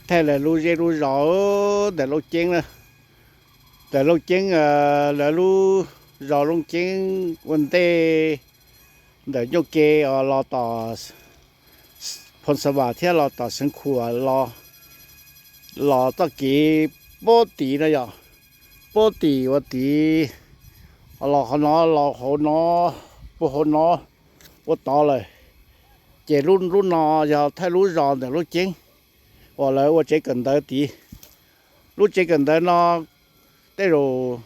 thaij lawv lub zej lub zos ntawm Looj Ceeb na. Ntawm Looj Ceeb, lawv lub zos Looj Ceeb ua ntej ntawm Nyuj Ke os, los tom Phoo Xa Vam thiab los tom Xeev Khuam los, los txoj kev puag tim no yog, puag tim ua tid, los qhov no, los hauv no, puag hauv no ua tod lawm. Ces lub, lub no yog thaij lub zos ntawm Looj Ceeb uas lawv ua tsev kawm ntawv tid. Lub tsev kawm ntawv no tej zaum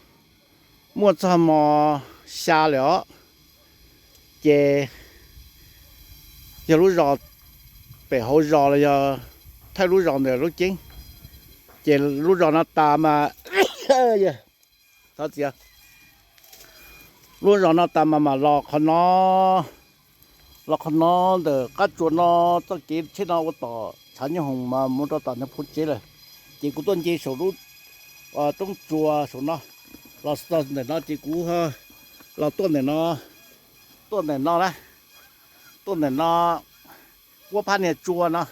muaj txog hmo xya lawm os. Ces yog lub zos pem hauv zos los yog thaij lub zos ntawm Looj Ceeb. Ces lub zos no tas mas, lub zos no tas mas mam los qhov no, los qhov no ntawm qab tsua no, txoj kev tsheb no ua tom tshav nyooj hoom mas mus rau tom nws phu tsev lawm. Ces kuv tuaj nce saum lub roob tsua saum no, los txog ntawm no ces kuv los tuaj ntawm no, tuaj ntawm no na, tuaj ntawm no, kuab phab niag tsua no,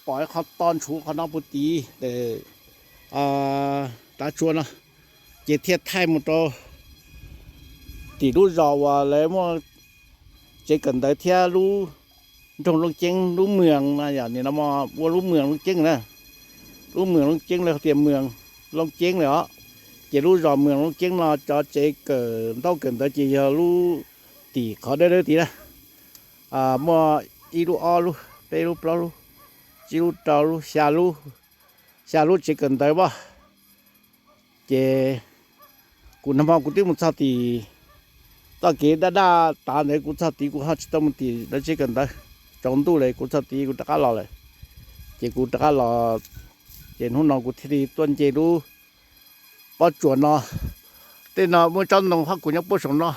pom ib qho to ntshuv qhov no puag tid ntawm tav tsua no, ces thiaj thaij mus rau tim lub zos uas lawv muaj tsev kawm ntawv thiab lub nroog Looj Ceeb, lub mws no, yog nim no ua lub mws Looj Ceeb na. Lub mws Looj Ceeb lawv tias mws Looj Ceeb lawm os. Ces lub zos mws Looj Ceeb no cov tsev kawm ntaub kawm ntawv ces yog lub tim qhov dawb dawb tid na. Muaj ib lub, ob lub, peb lub, plaub lub, tsib lub, rau lub, xya lub, xya lub tsev kawm ntawv as. Ces kuv nag hmo kuv twb mus txog tim txoj kev daj daj tav ntawd, kuv txog tid kuv ho tsis tau mus tim lawv tsev kawm ntawv. Tsaus ntuj lawm kuv txog tid kuv rov qab los lawm. Ces kuv rov qab los, ces hnub no kuv thiaj li tuaj nce lub pob tsuas no. Tej no muaj tsob ntoo hab kuv nyob puag saum no,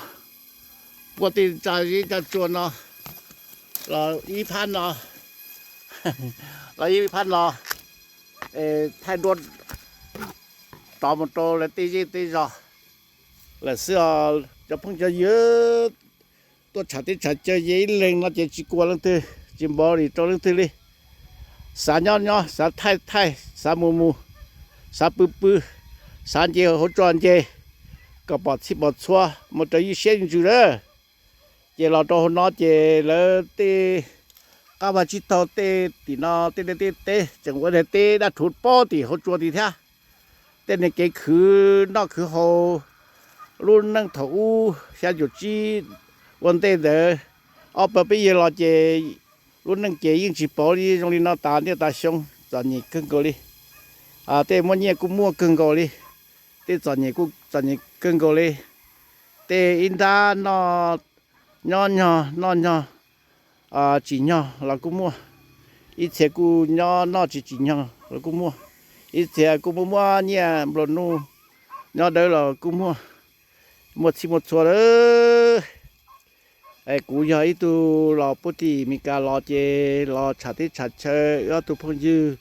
puag tej tsa zeb tsa tsua no, los ib phab no, los ib phab no, thaij duab rov mus rau lawv tej zej tej zos lawm xwb os. Cov phooj cov ywg, tuaj tshav teb tshav chaw ces ib leeg no ces tsis khuam leej twg, tsis npaum li rau leej twg li. Xav nyob nyob, xav thaij thaij, xav mus mus, xav pw pw, xav nce hauv tsua nce, kom pom txhij pom txhua mus rau ywj siab ntsws lawm. Ces los rau hauv no ces lawv tej qab vaj tsib taug tej tim no tej liaj tej teb tseem ua tej dab rhuv pob tim hauv tsua tid thiab. Tej niag kev khwv noj khwv haus, lub neej thaum ub xya caum tsib ua ntej ntawd, ob pawg peb yawg los ces lub neej ces yeej tsis pauv li zoo li no tas niaj tas xyoo, txom nyem kawg nkaus li. Tej muaj nyiaj kuj muaj kawg nkaus li, tej txom nyem kuj txom nyem kawg nkaus li. Tej ib nrab noj, nyob nyog noj nyog tsim nyog los kuj muaj, ib txhia kuj nyob noj tsis tsim nyog los kuj muaj, ib txhia kuj muaj muab nyiaj nplua nuj nyob dawb los kuj muaj, muaj txhij muaj txhua lawm. Kuv yog ib tug los puag tim Meskas los ces los tshav teb tshav chaw, wb ob tug phooj ywg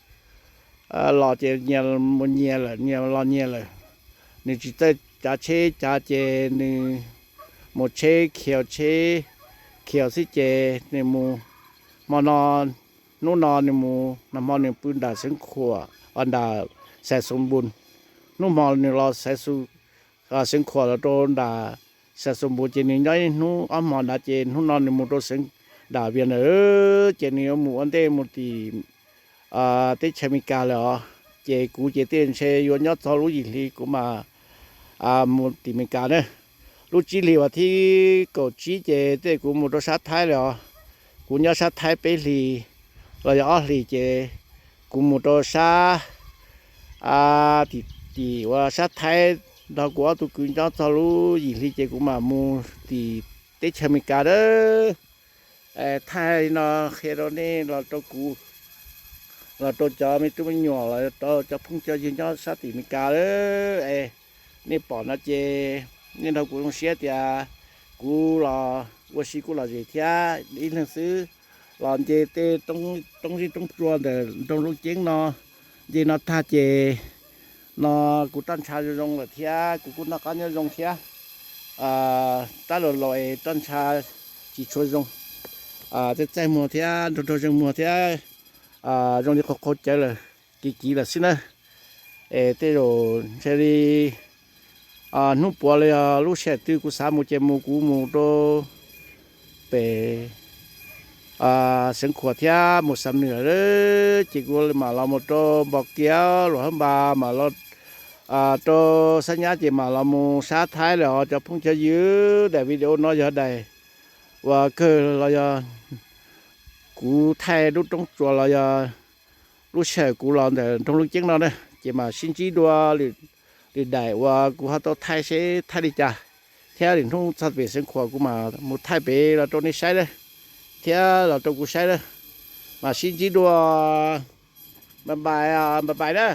los ces nyias mus nyias lawm, nyias los nyias lawm. Nws tsis txawj cav tsheb cav ces nws mus tsheb khiaus tsheb khiaus xwb ces nws mus, hmo no, hnub no nws mus, nag hmo nws pw nram Xeev Khuam, nram Xais Xoo Npus, hnub hmo nws los Xeev Khuam los rau nram Xais Xoo Npus ces nws nyob ib hnub ob hmo ntawd ces hnub no nws mus rau Xeev, nram Vias Nam, ces nws yuav mus ua ntej mus tim teb chaws Amelikas lawm os. Ces kuv ces tej ntshe yuav nyob txog lub yim hli kuv mam mus tim Amelikas na. Lub tsib hlis vas thib kaum tsib ces tej kuv mus rau sab Thaib lawm os. Kuv nyob sab Thaib peb hlis los yog ob hlis ces kuv mus rau sab, tim, tim uas sab Thaib nrog kuv ob tug kwv nyob txog lub yim hli ces kuv mam mus tim teb chaws Amelikas na. Thaij no qhia rau nej los rau kuv, los rau cov me tub me nyuam, los rau cov phooj cov ywg nyob sab tim Amelikas lawm. Nej pom no ces nej nrog kuv zoo siab tias kuv los ua si kuj lom zem thiab ib leeg xwb. Los nce tej roob zeb roob tsua ntawm nroog Looj Ceeb no, nce no tag ces no kuv roj ntsha zoo zoo lawm thiab kuv kuj noj qab nyob zoo thiab. Rab laus laus es roj ntsha tsis tshua zoo, txaij txaij muag thiab nrog nrog zeeg muag thiab. zoo li qhov qhov cawv lawm, kiv kiv lawm xwb na. Es tej zaum ntshe li hnub puav los yog lub sij hawm twg kuv xav mus ces mus, kuv mus rau pem Xeev Khuam thiab mus Xam Nws lawm, ces kuv mam los mus rau Npos Kiav, Luam Hab Npas, mam los rau Xab Nyab ces mam los mus sab Thaib lawm os cov phooj cov ywg. Daim video no yog daim uas kawg los yog kuv thaij lub roob tsuas los yog lub sij hawm kuv los ntawm nroog Looj Ceeb no na, ces mam sib ntsib dua lwm daim uas kuv ho tau thaij seb thaij li cas, thiab lwm hnub txog pem Xeev Khuam kuv mam mus thaij pem los rau nej saib na, thiab los rau kuv saib na. Mam sib ntsib dua, bye bye, bye bye na.